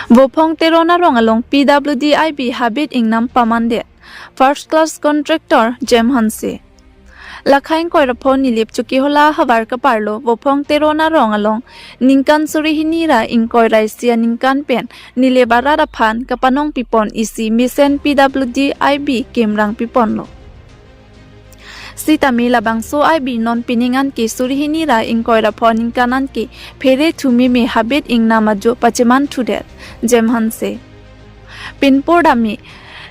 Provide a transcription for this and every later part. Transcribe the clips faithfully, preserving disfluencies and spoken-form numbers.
Vophong Teron arong along P W D I B habit ingnam pamandet. First class contractor Jem Hanse. Lakhai ingkoi ra pho Nilip Chokihola havar kaparlo Vophong Teron arong along ningkan suri hini ra ingkoi ra isi aningkan pen Nilip arat aphan kapanong pipon isi mesen P W D I B kemrang piponlo. Sitame labangso I B non pining an ke suri hini ra ingkoi ra pho aningkan an ke phere thu meme habit ingnam ajo pacheman thudet Jem Hanse. Pinpur dame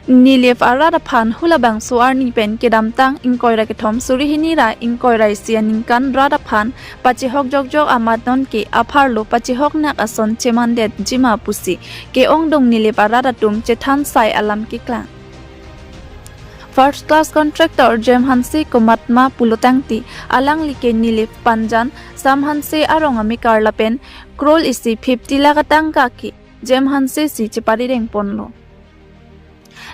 Nilip arat aphan halabangso arni pen kedamtang ingkoi ra kethom suri hini ra ingkoi ra isi aningkan rat aphan pachehok jokjok amat non ke apharlo pachehok nak ason chemandet jima pusi ke-ongdung Nilip arat atum chethan sai alam keklang. First class contractor Jem Hanse komatma pulotangte alangli ke Nilip Panjan Sam Hanse arong amekar lapen crore isi fifty lakh atangka ke Jem Hanse si cheparideng ponlo.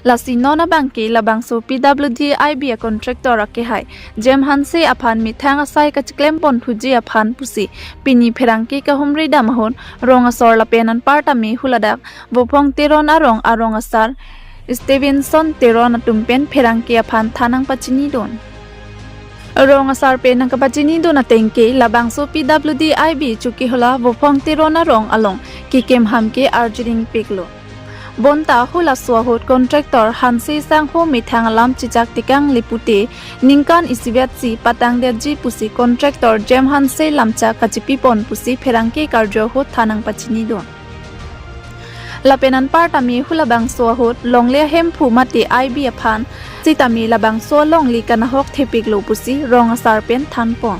Lasi non abang ke labangso P W D I B a contractor akehai Jem Hanse aphan methang asai kacheklem pon thuji aphan pusi pini pherangke kahumri dam ahut rong asor lapen anparta me haladak Vophong Teron arong arong asar Stevenson Teron atum pen pherangke aphan than nangpachinidun. Rong asar pen nangkapachinidun ateng ke labangso P W D I B Chokihola Vophong Teron arong along kekim ham ke arjuding piklo. Bonta halaso ahut contractor Hanse sangho methang alam chechak tekang le pute ningkan isivet si patangdetji pusi contractor Jem Hanse lamchak kachepipon pusi pherangke karjo ahut than nangpachinidun. Lapen anparta me halabangso ahut longle ahemphu mate I B aphan sitame labangso alongle kanahok thepiklo pusi rong asar pen thanpon.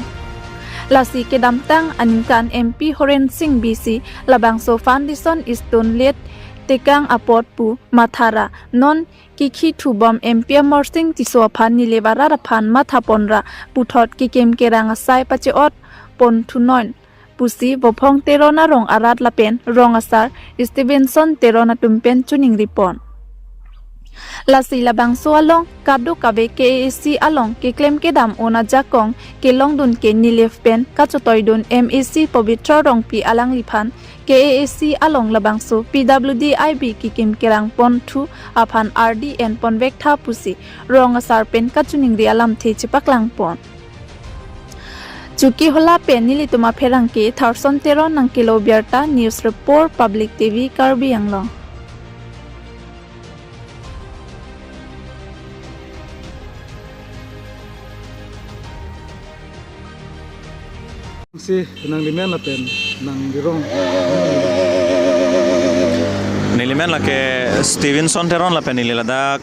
Lasi kedamtang aningkan M P Horen Sing Bey si labangso foundation stone let tekang apot pu mathara non kikhi thubom M P Amarsing Tisso aphan Nilip arat aphan mathapon ra puthot kekim kerang asai pache-ot pon thunon pusi Vophong Teron arong arat lapen rong asar Stevenson Teron atum pen choningripon. Lasi labangso along kadokave K A A C along keklem kedam un ajakong kelongdun ke Nilip pen kachotoidun M A C Pabitra Rongpi alangliphan K A A C along labangso P W D I B kekim kerang pon thu aphan ardi enpon vektha pusi rong asar pen kachiningri alamthe chepaklangpon. Chokihola pen nelitum apherangke Tharson Teron nangkelo birta, news report, Public T V Karbi Anglong. Si nangli men lapen nangli rong. Neli men lake Stevenson Teron lapen neli ladak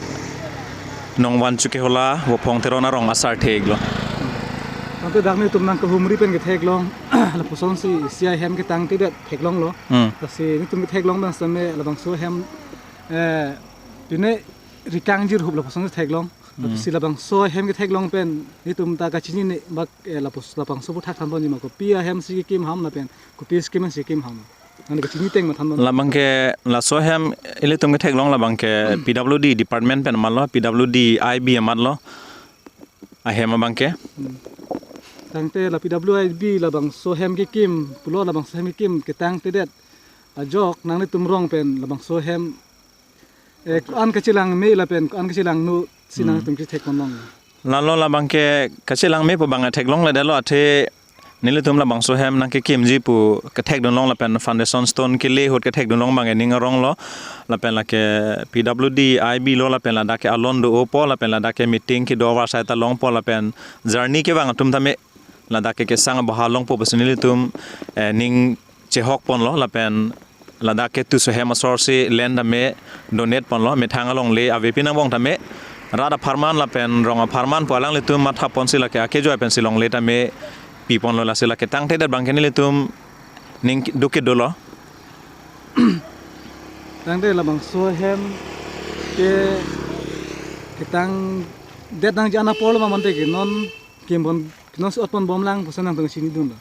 Nongvan Chokihola Vophong Teron arong asar theklo. Tangte dak nelitum nangkahumri pen ketheklong lapusonsi isi ahem ketangtedet theklonglo. Hmm. Lasi nelitum ketheklong abang sitame labangso ahem, eh, pine rikang jirhup lapusonsi theklong. Hmm. Lasi labangso ahem ketheklong pen nelitum ta kachinine bak, eh, lapus labangso aphuthak thanponji ma, kopi ahem si kekim ham lapen kopi scheme si kekim ham. Nangli kachini teng ma thanpon. Labang ke laso ahem ilitum ketheklong labang ke P W D department pen amatlo, P W D I B amatlo. Ahem abang ke. Hmm. Tangte la P W I B labangso ahem kekim pulo, labangso ahem kekim ketangtedet ajok nanglitum rong pen labangso ahem, eh, ko-an kachelang me lapen ko-an kachelang no si, hmm, nangtum kethekponlong. Lalo labang ke kachelang me pu abang theklongledetlo, athe nelitum labangso ahem nangkekimji pu kethekdunlong lapen foundation stone kele ahut kethekdunlong abang ke ning aronglo. Lapen lake P W D I B lo lapen ladak ke alon do-opo lapen ladak ke meeting kedo avarsai ta longpo lapen journey kevang atum tame ladak ke kesang aboha longpo pusi nelitum, eh, ning chehokponlo lapen ladak ke tuso ahem asor si land tame donate ponlo, methang alongle avepin angbong tame rat apharman lapen rong apharman pu alanglitum mathaponsi lake akejoi pensi longle tame piponlo, lasi lake tangtedet abang ke nelitum ning dukit dolo. Tangte labangso ahem ke ketangdet nangji an aporlo ma mante ke non kimpon, non si otponbomlang pusi nangtum chinidunlo.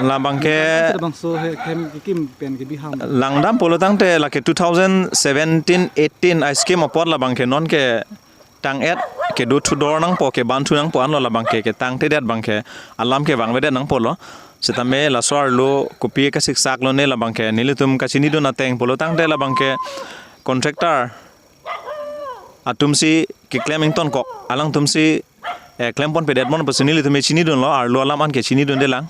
Labang ke labangso ahem kekim pen kebi ham. Langdam pulo tangte lake two thousand seventeen eighteen a scheme apot labang ke non ketang-et kedo thudor nangpo, keban thu nangpo anlo, labang ke ketangtedet abang ke alam kevangvedet nangpolo. Setame laso arlo kopi kasiksak lone labangke nelitum kachinidun ateng pulo tangte labangke contractor atumsi keklem ingtonkok, alangtumsi, eh, klempon pedet mon pusi nelitum chinidunlo, arlo alam anke chinidundelang.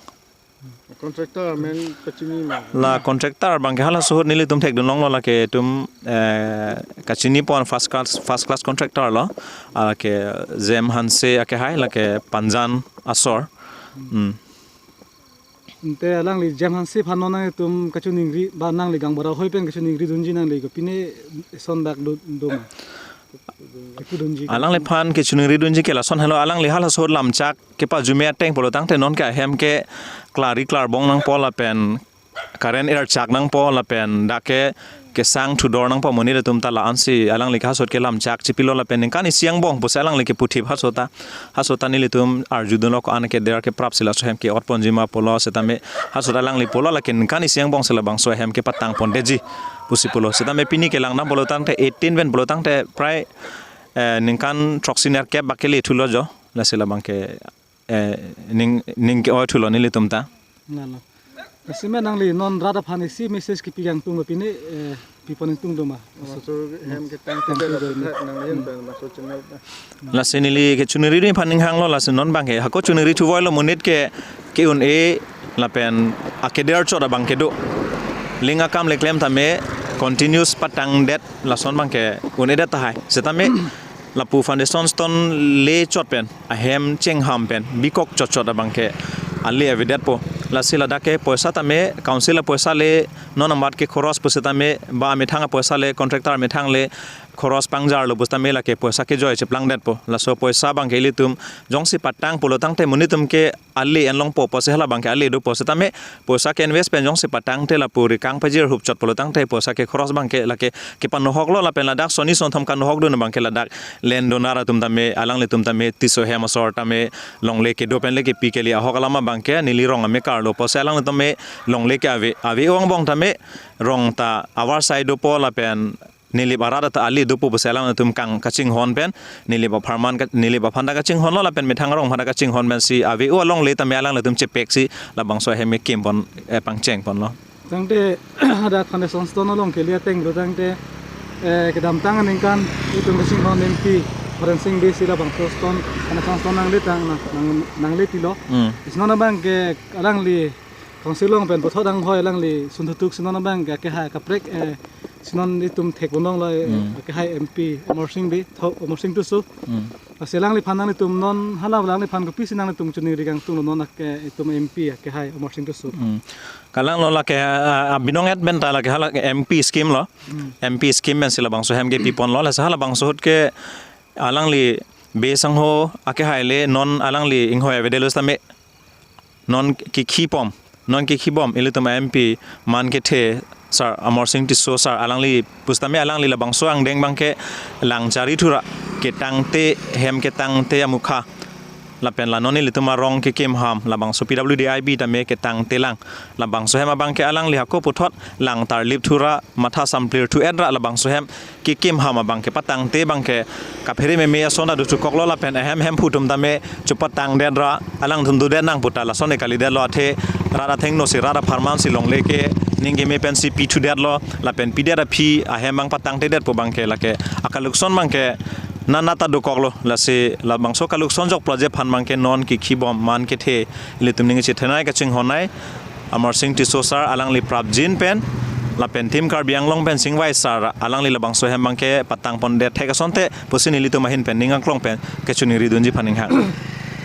Contractor amen kachini ma? La contractor abangke halaso ahut nelitum thekdun longlo, lake etum, eh, kachinipon first class, first class contractor lo. Lake Jem Hanse akehai, lake Panjan asor. Hmm. Ante alangli Jem Hanse aphan non nangtum kachiningri, ba nangli gang bara hoi pen kachiningridunji, nangli kopine eson dak do, do ma? Kepudunji. Alangliphan kachiningridunji ke lason helo, alangli halaso ahut lamchak kepajume ateng pulo tangte nonke ahem ke klari klarbong nangpo lapen current erchak nangpo lapen dak ke kesang thudor nangpo, monit atum ta la-ansi alangli ke halaso ahut ke lamchak chipilo lapen ningkan isi angbong pusi alangli keputhip halaso ta. Halaso ta nelitum arjudunlo, ko-an keder keprapsi laso ahem ke-otponji ma pulo, setame halaso ta alangli pulo lake ningkan isi angbongsi labangso ahem kepatangpondetji pusi pulo. Setame pini kelang dam pulo tangte eighteen pen pulo tangte prai, eh, ningkan throksi nerkep bak kele thulo jo. Lasi labangke, eh, ning, ning ke-oi thulo nelitum ta. Lalo. Lasi ma nangli non rat aphan isi message kepi kangtung lo pine, eh, pipon ingtung do ma? Laso ahem ketangte, tangte lo, lo, nangli ahin pen laso channel ta. Lasi neli kachiningri aphan ning hanglo, lasi non abangke hako chiningri thuvoilo, monit ke ke-un-e lapen akeder chot abangke do. Ling akam le klem tame continuous patangdet lason abangke un-edet tahai. Setame lapu foundation stone le chot pen, ahem chengham pen bikok chotchot abangke ale avedetpo. Lasi ladak ke poisa tame council apoisa le non amat ke khoros pusitame ba amethang apoisa le contractor amethang le khoros pangjarlo pusitame lake poisa kejoi cheplangdetpo. Laso poisa abangke ilitum jongsi patang pulo tangte monit atum ke ale enlongpo, pusi hala abangke ale dopo. Setame poisa ke-invest pen jongsi patangte lapu rikang pajir hupchot pulo tangte poisa ke khoros abangke lake kepanohoklo lapen ladak soni sonthom kanohokdun abangke ladak landowner atum tame, alanglitum tame Tisso hem asor tame longle kedo pen le kepi kele ahok alam abangke neli rong amekar lo, pusi alanglitum tame longle ke ave, ave-o angbong tame rong ta avar sai dopo lapen Nilip arat ta ali dopo pusi alanglitum kang kachinghon pen, Nilip apharman ka, Nilip aphan ta kachinghonlo lapen methang arong aphan ta kachinghon pensi ave-o alongle tame alanglitum chepeksi labangso ahem ke kimpon, eh, pangchengponlo. Tangte ada foundation stone along kele ateng do tangte, eh, kedamtang aningkan itum kachinghon M P Horen Sing Bey si labangso stone, foundation stone nangletang, nang, nang, nanglepilo. Hmm. Isi non abangke alangli council along pen puthot anghoi alangli sun thutuk, isi non abangke akehai kaprek, eh, isi non itum thekponlonglo, eh, Hmm. akehai M P Amarsing Bey, tho, Amarsing Tisso. Hmm. Lasi alangliphan nanglitum non hala alangliphan kopisi nanglitum chiningri kangtunglo non ake itum M P akehai Amarsing Tisso. Hmm. Kalanglo lake, ah, ah, binong et pen ta lake hala M P scheme lo. Hmm. M P scheme pensi labangso ahem ke piponlo, lasi halabangso ahut ke alangli Bey sangho akehai le non alangli inghoi avedet lo setame non kekhibom, non kekhibom ilitum M P man kethe sir Amarsing Tisso sir alangli pusitame alangli labangso angdeng abangke lang chari thura ketangte, hem ketangte amukha lapen la non ilitum arong kekim ham labangso P W D I B tame ketangte lang, labangso ahem abangke alangli hako puthot lang tarlip thura matha samplir thu-et ra labangso ahem kekim ham abangke patangte abangke kaphere meme ason ta dothukoklo lapen ahem hemphu atum tame chepatangdet ra alangtum dodet nang pu ta lason ke kalidetlo, athe rat athengno si rat apharman si longle ke ning keme pensi pithudetlo lapen pidet aphi ahem abang patangtedetpo abangke lake akalukson abangke nana ta dokoklo, lasi labangso kalukson jokplo je aphan abangke non kekhibom man kethe ilitum ning chethenei kachinghonnei Amarsing Tisso sir alangli prapjin pen lapen Team Karbi Anglong pen chingvai sir alangli labangso ahem abangke patangpondet thek asonte pusi nelitum ahin pen ning aklong pen kachiningridunji aphan ning hang.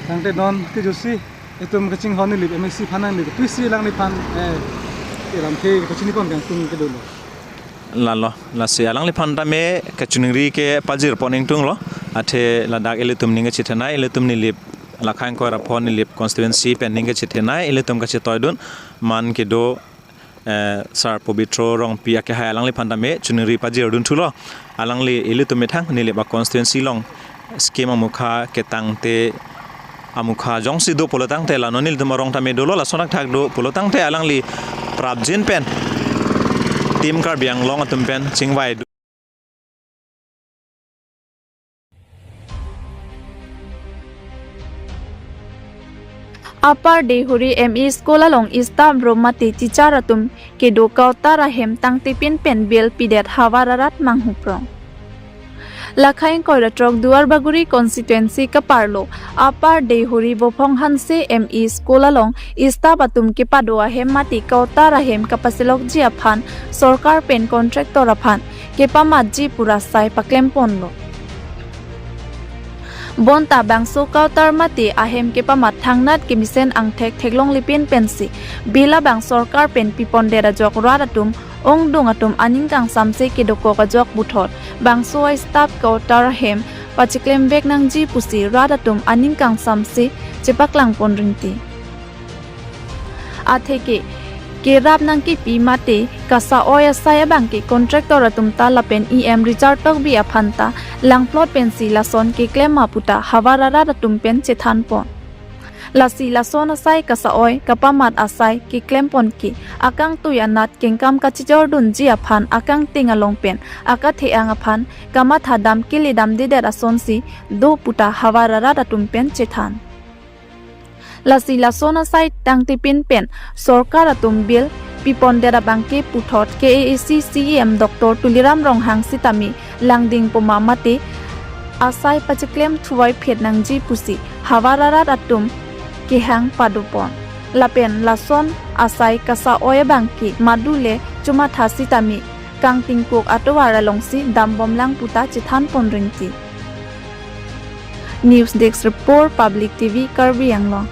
Tangte non kejutsi itum kachinghon Nilip M A C aphan nangli kopisi alangliphan, eh, iramthe kachinipon kangtung kedo lo. Lalo, lasi alangliphan tame kachiningri kepajirpon ingtunglo, athe ladak ilitum ning kachethenei, ilitum Nilip lakhang koira pon Nilip constituency pen ning kachethenei ilitum kachetoidun man kedo, eh, sir Pobitro Rongpi akehai alangliphan tame chiningri pajirdun thulo. Alangli ilitum methang Nilip a constituency along scheme amukha ketangte amukha jongsi do pulo tangte la non ilitum arong tame dolo, lason thakthak do pulo tangte alangli prapjin pen Team Karbi Anglong atum pen chingvai do. Upper Deihori M E School along staff room mate teacher atum kedo quarter ahem tangtipin pen bill pidet havar arat manghuprong. Lakha ingkoi ra throk Duar Bagori constituency kaparlo Upper Deihori Bophong Hanse M E School along staff atum kepado ahem mate quarter ahem kapasilokji aphan sorkar pen contractor aphan kepamatji pu asai paklemponlo. Bonta bangso quarter mate ahem kepamat thangnat kemesen angthek theklonglepin pensi bill abang sorkar pen pipondet ajok rat atum ongdung atum aning kangsamse kedokok ajok puthot bangso a-staff quarter ahem pacheklemvek nangji pusi rat atum aning kangsamse chepaklangpon ringti. Atheke kerap nangkipi mate kasa-oi asai abangke contractor atum ta lapen E M Richard Tokbi aphan ta langplot pensi lason keklem ma puta havar arat atum pen chethanpon. Lasi lason asai kasa-oi kapamat asai keklemponke akangtui anat kengkam kachijordunji aphan akangting along pen akathe-ang aphan kamathadam keledamdedet asonsi do puta havar arat atum pen chethan. Lasi lason asai tangtipin pen sorkar atum bill pipondet abangke puthot K A A C C E M Doctor Tuliram Ronghang sitame langding poma mate asai pacheklem thuvoiphet nangji pusi havar arat atum kehang padopon. Lapen lason asai kasa-oi abangke madule chomatha sitame kangtingkuk atovar alongsi dambomlang puta chethanpon ringti. News Desk Report, Public T V, Karbi Anglong.